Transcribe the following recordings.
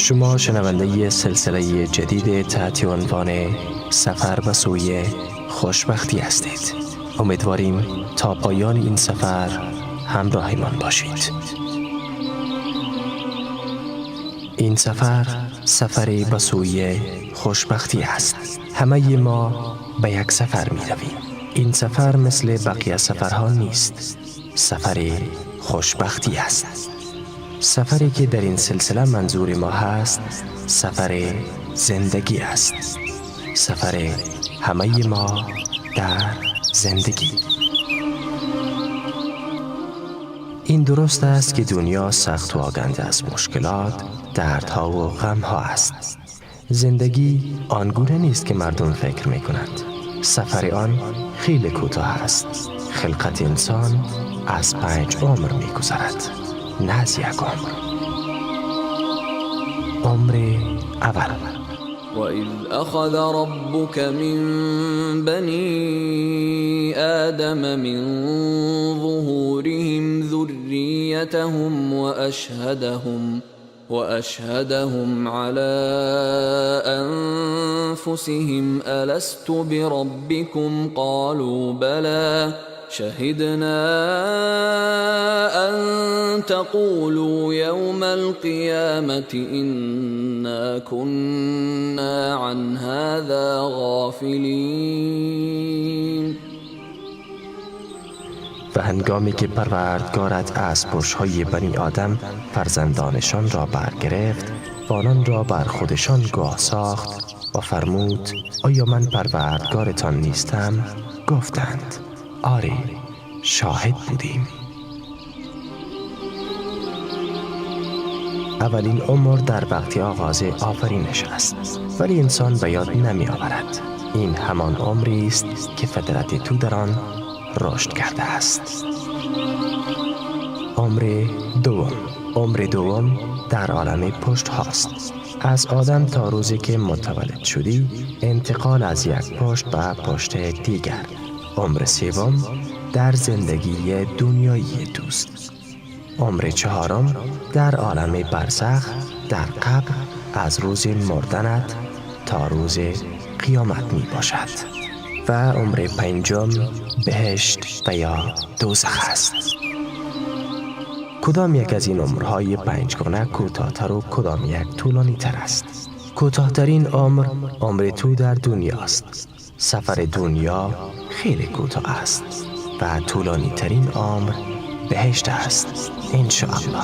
شما شنونده سلسله جدید تحت عنوان سفر به سوی خوشبختی هستید. امیدواریم تا پایان این سفر همراهمان باشید. این سفر سفری به سوی خوشبختی است. همه ما به یک سفر می رویم. این سفر مثل بقیه سفرها نیست. سفر خوشبختی است. سفری که در این سلسله منظور ما هست سفر زندگی است. سفر همه ما در زندگی. این درست است که دنیا سخت و آگنده از مشکلات، دردها و غمها است. زندگی آنگونه نیست که مردم فکر می کنند. سفر آن خیلی کوتاه است. خلقت انسان از 5 عمر می گذرد، نه از 1 عمر. عمر اول. وَإِذْ أَخَذَ رَبُّكَ مِنْ بَنِي آدَمَ مِنْ ظُهُورِهِمْ ذُرِّيَّتَهُمْ وَأَشْهَدَهُمْ عَلَى أَنفُسِهِمْ أَلَسْتُ بِرَبِّكُمْ قَالُوا بَلَى شهدنا أن تقولوا يوم القيامة إنا كنا عن هذا غافلين. و هنگامی که پروردگارت از پشت‌های بنی آدم فرزندانشان را برگرفت و آنان را بر خودشان گواه ساخت و فرمود آیا من پروردگارتان نیستم؟ گفتند آری، شاهد بودیم. اولین عمر در وقت آغاز آفرینش است، ولی انسان به یاد نمی آورد. این همان عمری است که فطرت تو در آن رشد کرده است. عمر دوم. عمر دوم در عالم پشت هاست. از آدم تا روزی که متولد شدی، انتقال از یک پشت به پشت دیگر. عمر سوم در زندگی دنیایی دوست. عمر چهارم در عالم برزخ، در قبر، از روز مردنت تا روز قیامت می باشد. و عمر پنجم بهشت و یا دوزخ است. کدام یک از این عمرهای پنجگانه کوتاه‌تر و کدام یک طولانی تر است؟ کوتاه‌ترین عمر، عمر تو در دنیاست. سفر دنیا خیلی کوتاه است و طولانی ترین عمر بهشت است، انشاءالله.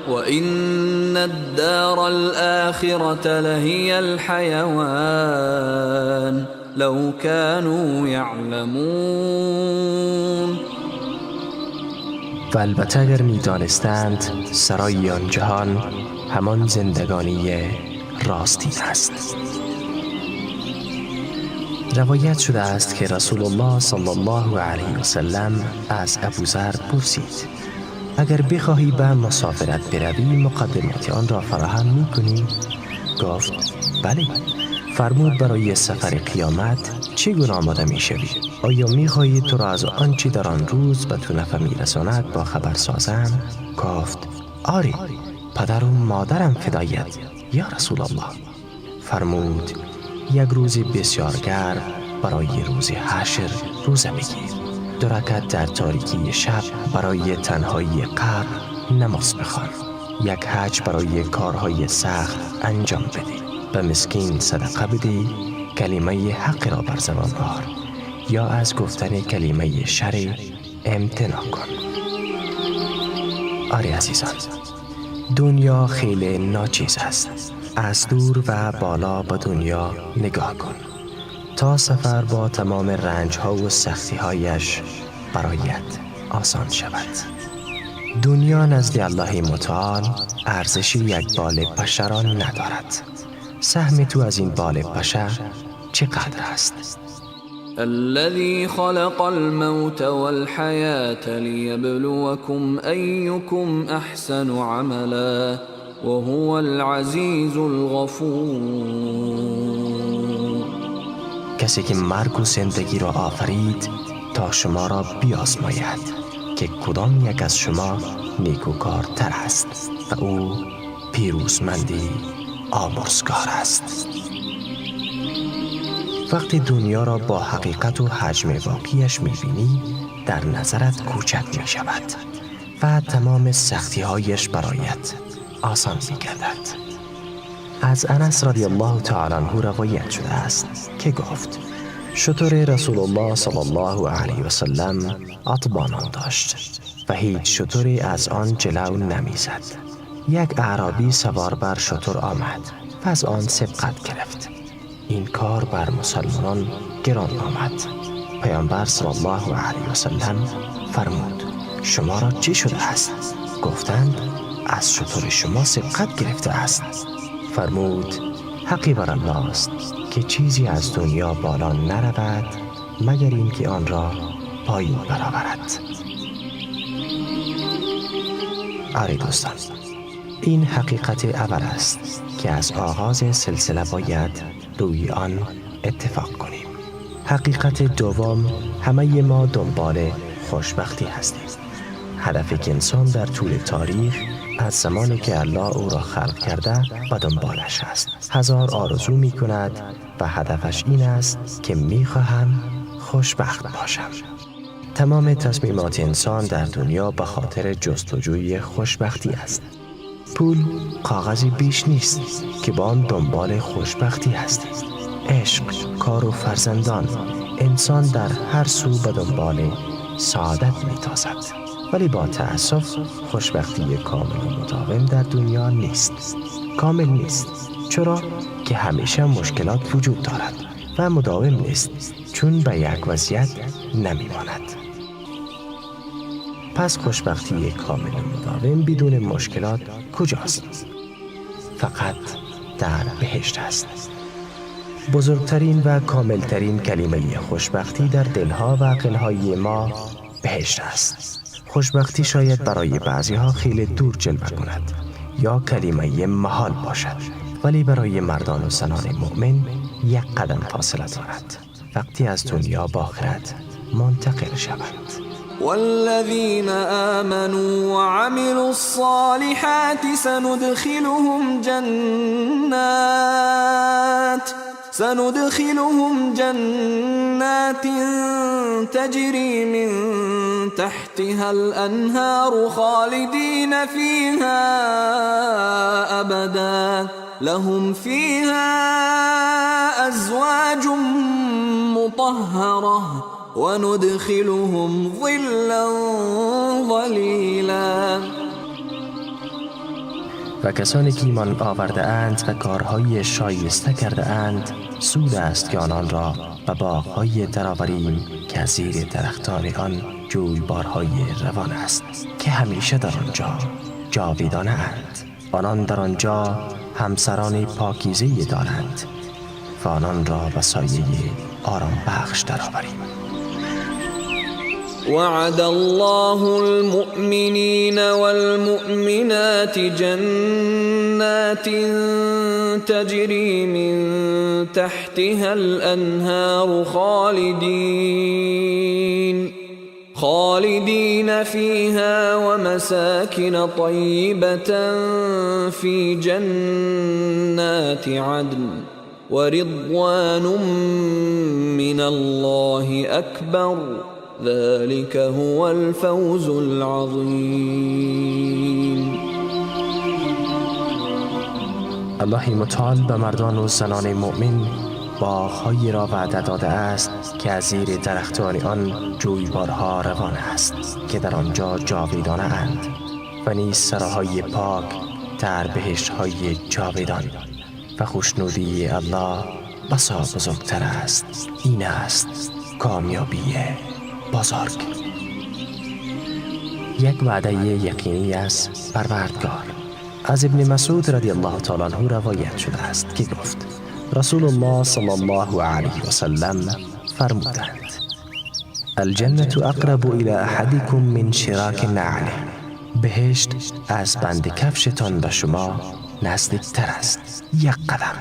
وَإِنَّ الدَّارَ الْآخِرَةَ لَهِيَ الْحَيَوَانُ لَوْ كَانُوا يَعْلَمُونَ. و البته اگر می دانستند سرای آن جهان همان زندگانی راستین است. روایت شده است که رسول الله صلی الله علیه و سلم از ابوذر پرسید اگر بخواهی به مسافرت بروی مقدمات آن را فراهم می کنی؟ گفت بله. فرمود برای سفر قیامت چگونه آماده می شوی؟ آیا می خواهی تو را از آنچه در آن روز به تو نفع می رساند با خبر سازم؟ گفت آری، پدر و مادرم فدایت یا رسول الله. فرمود یک روز بسیار گرم برای روز حشر روزه بگیر، 2 رکعت در تاریکی شب برای تنهایی قبر نماز بخوان، 1 حج برای کارهای سخت انجام بده، به مسکین صدقه بده، کلمه حق را بر زبان آر یا از گفتن کلمه شر امتناع کن. آری عزیزان، دنیا خیلی ناچیز است. از دور و بالا به دنیا نگاه کن تا سفر با تمام رنج‌ها و سختی‌هایش برایت آسان شود. دنیا نزد الله متعال ارزش یک بال پشه را ندارد. سهم تو از این بال پشه چقدر است؟ الذي خلق الموت والحياة ليبلوكم أيكم أحسن عملا وهو العزیز الغفور. کسی که مرگ و زندگی را آفرید تا شما را بیازماید که کدام یک از شما نیکوکارتر است و او پیروزمندی آمرزگار است. وقتی دنیا را با حقیقت و حجم واقعیش می‌بینی، در نظرت کوچک می‌شود و تمام سختی‌هایش برایت آسان می‌گردد. از انس رضی الله تعالی عنه روایت شده است که گفت: شتر رسول الله صلی الله علیه و سلم عطبانان داشت و هیچ شتری از آن جلو نمیزد. یک اعرابی سوار بر شتر آمد و از آن سبقت گرفت. این کار بر مسلمانان گران آمد. پیامبر صلی الله علیه و سلم فرمود: شما را چه شده است؟ گفتند: از شتر شما سبقت گرفته است. فرمود: حقی بر الله است که چیزی از دنیا بالا نرود مگر اینکه آن را پایین برآورد. آری دوستان، این حقیقت اول است که از آغاز سلسله باید روی آن اتفاق کنیم. حقیقت دوم، همه ما دنبال خوشبختی هستیم. هدف که انسان در طول تاریخ از زمانی که الله او را خلق کرده و دنبالش است، هزار آرزو می کند و هدفش این است که می خواهم خوشبخت باشم. تمام تصمیمات انسان در دنیا به خاطر جستجوی خوشبختی است. پول کاغذی بیش نیست که با آن دنبال خوشبختی هستیم. عشق، کار و فرزندان، انسان در هر سو به دنبال سعادت میتازد. ولی با تأسف خوشبختی کامل و مداوم در دنیا نیست. کامل نیست، چرا که همیشه مشکلات وجود دارد و مداوم نیست، چون به یک وضعیت نمیماند. پس خوشبختی کامل و مداوم بدون مشکلات کجاست؟ فقط در بهشت است. بزرگترین و کاملترین کلمه خوشبختی در دلها و عقلهای ما بهشت است. خوشبختی شاید برای بعضیها خیلی دور جلوه کند یا کلمه محال باشد، ولی برای مردان و زنان مؤمن یک قدم فاصله دارد وقتی از دنیا به آخرت منتقل شوند. والذین آمنوا وعملوا الصالحات سندخلهم جنات تجري من تحتها الأنهار خالدين فيها أبدا لهم فيها أزواج مطهرة وندخلهم ظلا ظليلا. و کسانی که ایمان آورده اند و کارهای شایسته کرده اند، سود است که آنان را به باغ‌های درآوریم که از زیر درختان آن جویبارهای روان است که همیشه در آنجا جاویدانه اند. آنان در آنجا همسران پاکیزه دارند و آنان را به سایه آرام بخش درآوریم. وعد الله المؤمنين والمؤمنات جنات تجري من تحتها الأنهار خالدين فيها ومساكن طيبة في جنات عدن ورضوان من الله أكبر ذلك هو الفوز العظیم. الله متعال به مردان و زنان مؤمن باغ‌هایی را وعده داده است که از زیر درختان آن جویبارها روان است که در آنجا جاویدانه اند و نیز سراهای پاک در بهشت‌های جاویدان و خوشنودی الله بسا بزرگتر است. این است کامیابی بزرگ. یک وعده یقینی از پروردگار. از ابن مسعود رضی الله تعالی عنه روایت شده است که گفت رسول الله صلی الله علیه و سلم فرمودند: الجنة اقرب الى احدکم من شراک نعله. بهشت از بند کفشتان به شما نزدیکتر است، یک قدم.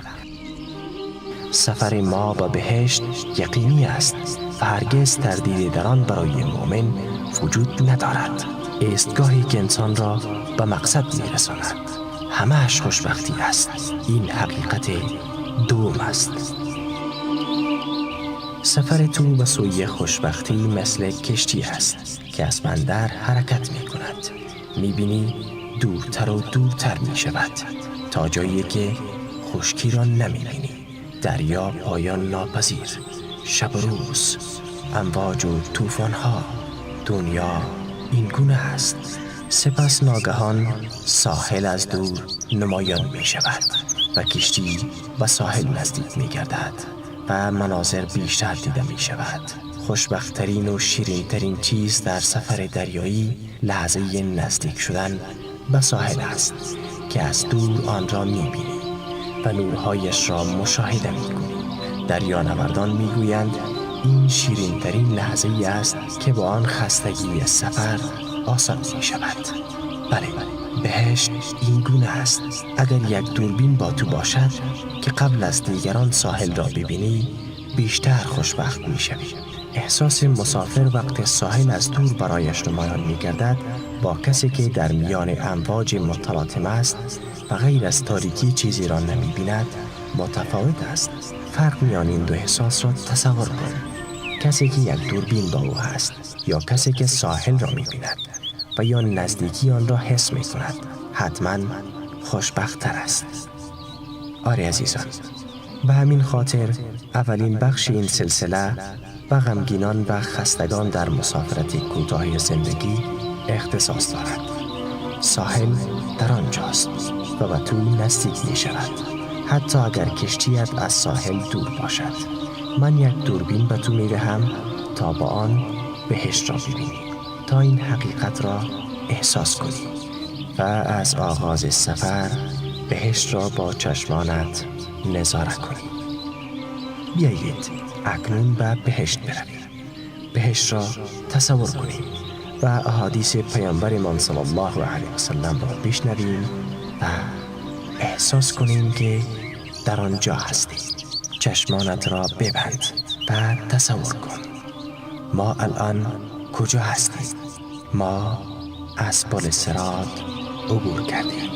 سفر ما به بهشت یقینی است و هرگز تردید در آن برای مؤمن وجود ندارد. ایستگاهی که انسان را به مقصد میرساند همهش خوشبختی است. این حقیقت دوم است. سفر تو به سوی خوشبختی مثل کشتی است که از بندر حرکت می کند. می بینی دورتر و دورتر می شود تا جایی که خشکی را نمی بینی. دریا پایان ناپذیر، شب و روز، امواج و طوفان ها، دنیا این گونه است. سپس ناگهان ساحل از دور نمایان می شود و کشتی به ساحل نزدیک می گردد و مناظر بیشتر دیده می شود. خوشبخت‌ترین و شیرین‌ترین چیز در سفر دریایی لحظه نزدیک شدن به ساحل است که از دور آن را می بینی و نورهایش را مشاهده می کنی. دریانوردان می گویند این شیرین‌ترین لحظه ای است که با آن خستگی سفر آسان می شود. بله، بهشت این گونه است. اگر یک دوربین با تو باشد که قبل از دیگران ساحل را ببینی، بیشتر خوشبخت می شوی. احساس مسافر وقت ساحل از دور برایش نمایان می گردد با کسی که در میان امواج متلاطم است و غیر از تاریکی چیزی را نمی بیند متفاوت است. فرق میان این دو احساس را تصور کن. کسی که یک دوربین با او هست یا کسی که ساحل را می بیند و یا نزدیکی آن را حس می کند حتما خوشبخت تر است. آره عزیزان، به همین خاطر اولین بخش این سلسله به غمگینان و خستگان در مسافرت کوتاه زندگی اختصاص دارد. ساحل در آنجاست و به تو نزدیک می شود، حتی اگر کشتیت از ساحل دور باشد. من یک دوربین به تو می دهم تا با آن بهشت را ببینی، تا این حقیقت را احساس کنی و از آغاز سفر بهشت را با چشمانت نظاره کنی. بیایید اکنون به بهشت برویم. بهشت را تصور کنیم و احادیث پیامبرمان صلی الله علیه و سلم را بشنویم و احساس کنیم که در آنجا هستیم. چشمانت را ببند و تصور کن ما الان کجا هستیم. ما از پل صراط عبور کردیم.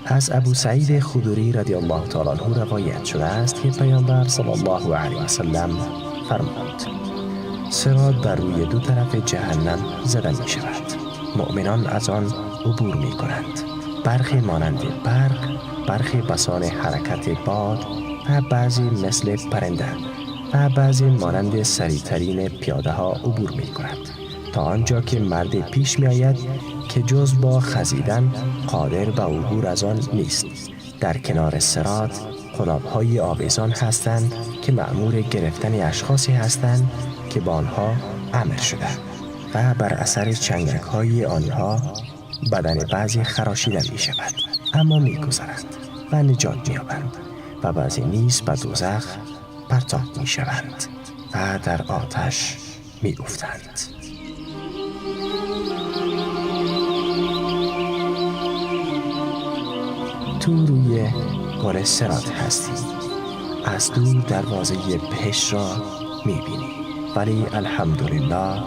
از ابو سعید خدری رضی الله تعالی عنه روایت شده است که پیامبر صلی الله علیه و سلم فرمود: صراط بر روی دو طرف جهنم زده می شود. مؤمنان از آن عبور می کنند. برخی مانند برق، برخی بسان حرکت باد و بعضی مثل پرنده و بعضی مانند سریعترین پیاده ها عبور می کند تا آنجا که مرد پیش می آید که جز با خزیدن قادر به عبور از آن نیست. در کنار صراط قلاب های آویزان هستند که مأمور گرفتن اشخاصی هستند که با آنها امر شده و بر اثر چنگک های آنها بدن بعضی خراشیده می شود، اما می گذرند و نجات می یابند و بعضی نیز به دوزخ پرتاب می شوند و در آتش می افتند. تو روی پل صراط هستی. از دور دروازه بهشت را می بینی، ولی الحمدلله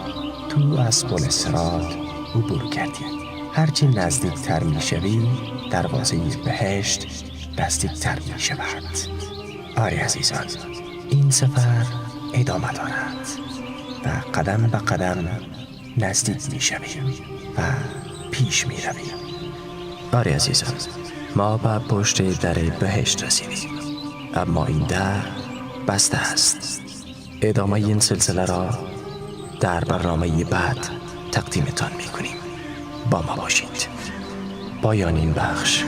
تو از پل صراط عبور کردی. هرچی نزدیکتر می شوی دروازه بهشت نزدیکتر می شود. آری عزیزان، این سفر ادامه دارد و قدم به قدم نزدیک می شویم و پیش می رویم. آری عزیزان، ما به پشت در بهشت رسیدیم، اما این در بسته است. ادامه این سلسله را در برنامه بعد تقدیمتان می کنیم. با ما باشید. پایان این بخش.